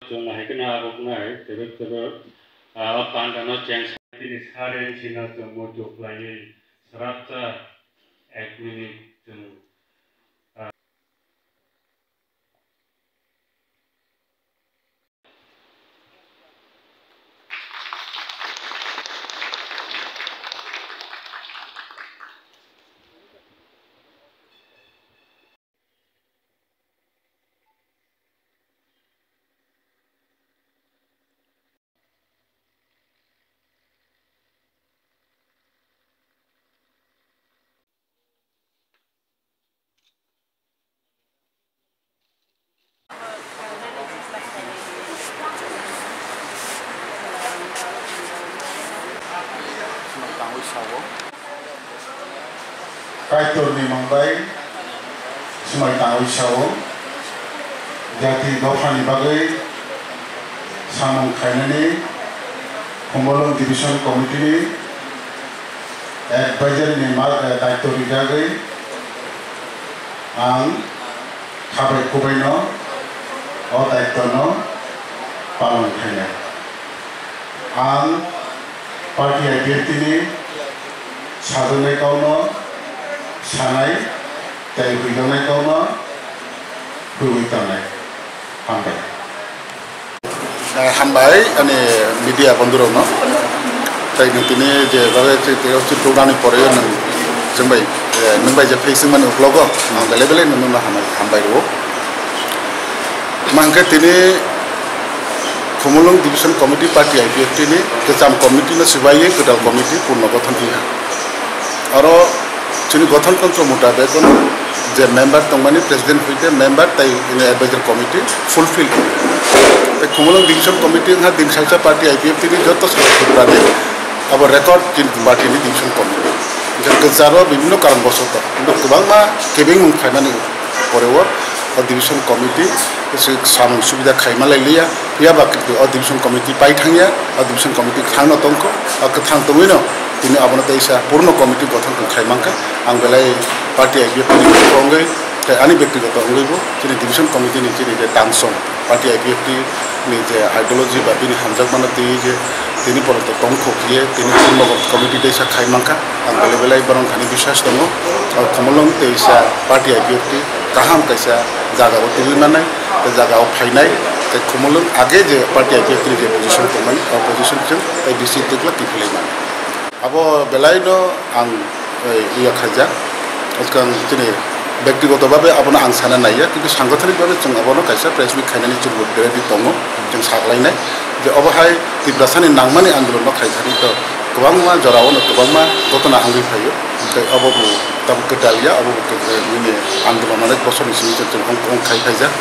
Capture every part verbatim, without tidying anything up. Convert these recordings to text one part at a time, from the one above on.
Chwng hai kheno aboknai tebek tebek, ah, o panda no cheng sa-, tini saren sino chwng muitu khlaiwi srapsa ek minute chwng, ah, Kaitorni mung bai swmai tangwi sao, jati dophani bagwi samung khainani Khumulwng Division Committee ni advisor ni ma-, eh, daityo rijagwi ang khabai kubaino o daityo no palon khainai. Ang party I P F T ni sajaknai kok no sanai tei huijaknai kok no huiwi tongnai. Hambai. Eh, hambai ani media bondhurokno. Tei nwng tini je bagwi twi, twi, twi program ni pore nwng jembai, eh, nwng bai je facing mani uklogo, nwng belai belai nwng no hambai, hambai rwo. Ma hwnkhe tini Khumulwng Division Committee Party I P F T ni kwcham committee no swbaiwi kwtal committee purno gothon wngkha. Aro chini gothon tontro mutabek ono je member tongmani president hoite member tai ini advisor committee fulfill. Tei Khumulwng Division Committee wngkha din salsa party I P F T ni joto sara Tripura ni abo record chini party ni division committee. Jang kwcharo bibhinno karon bosoto kwbangma kebengmung khaimani poreo o division committee se samung subida khaima lai liya, phiya ba o division committee pai thangya, o division committee kwthangno tongkho, o kwthang tongwino tini abono teisa purno committee gothon khai mankha. Ang belai party I P F T ni wngwi tei ani bektigoto wngwibo chini division committee ni chini je tangsong party I P F T ni je ideology ba bini hamjakmano twiwi je tini porjonto tongkho khiye tini purno committee teisa khai mankha. Ang belai belai borok thani biswas tongo. O Khumulwng teisa party I P F T kaham kaisa jaga o twiwi mannai, tei jaga o phainai, tei Khumulwng age je party I P F T ni je position tongmani, o position chwng tei bisi twkla kiphilwi mano. Abo belai no ang, eh, iya khaijak. Swkang chini bektigoto babe abono ang sana naiya, kintu sangothonik babe chwng abono kaisa press meet khainani chwngbo ready tongo, chwng saklainai. Je obo hai Tiprasani nangmani andolon no khaithani to kwbangma jorao no kwbangma gotona wngwi phaio. Tei obo bo tabuk kwtal ya, obo bo kwtal nini andolon onek bosorni simi chwng wng, wng khai phaijak.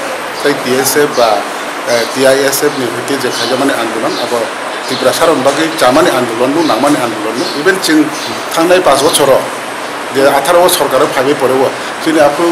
Tei T S F ba, eh, T I S F ni hoite je khaijakmani andolon abo Tiprasarokni bagwi chamani andolon no, nangmani andolon no. Even chwng thangnai panch bochoro je atharo o sorkar o phaibai pore o chini aphuru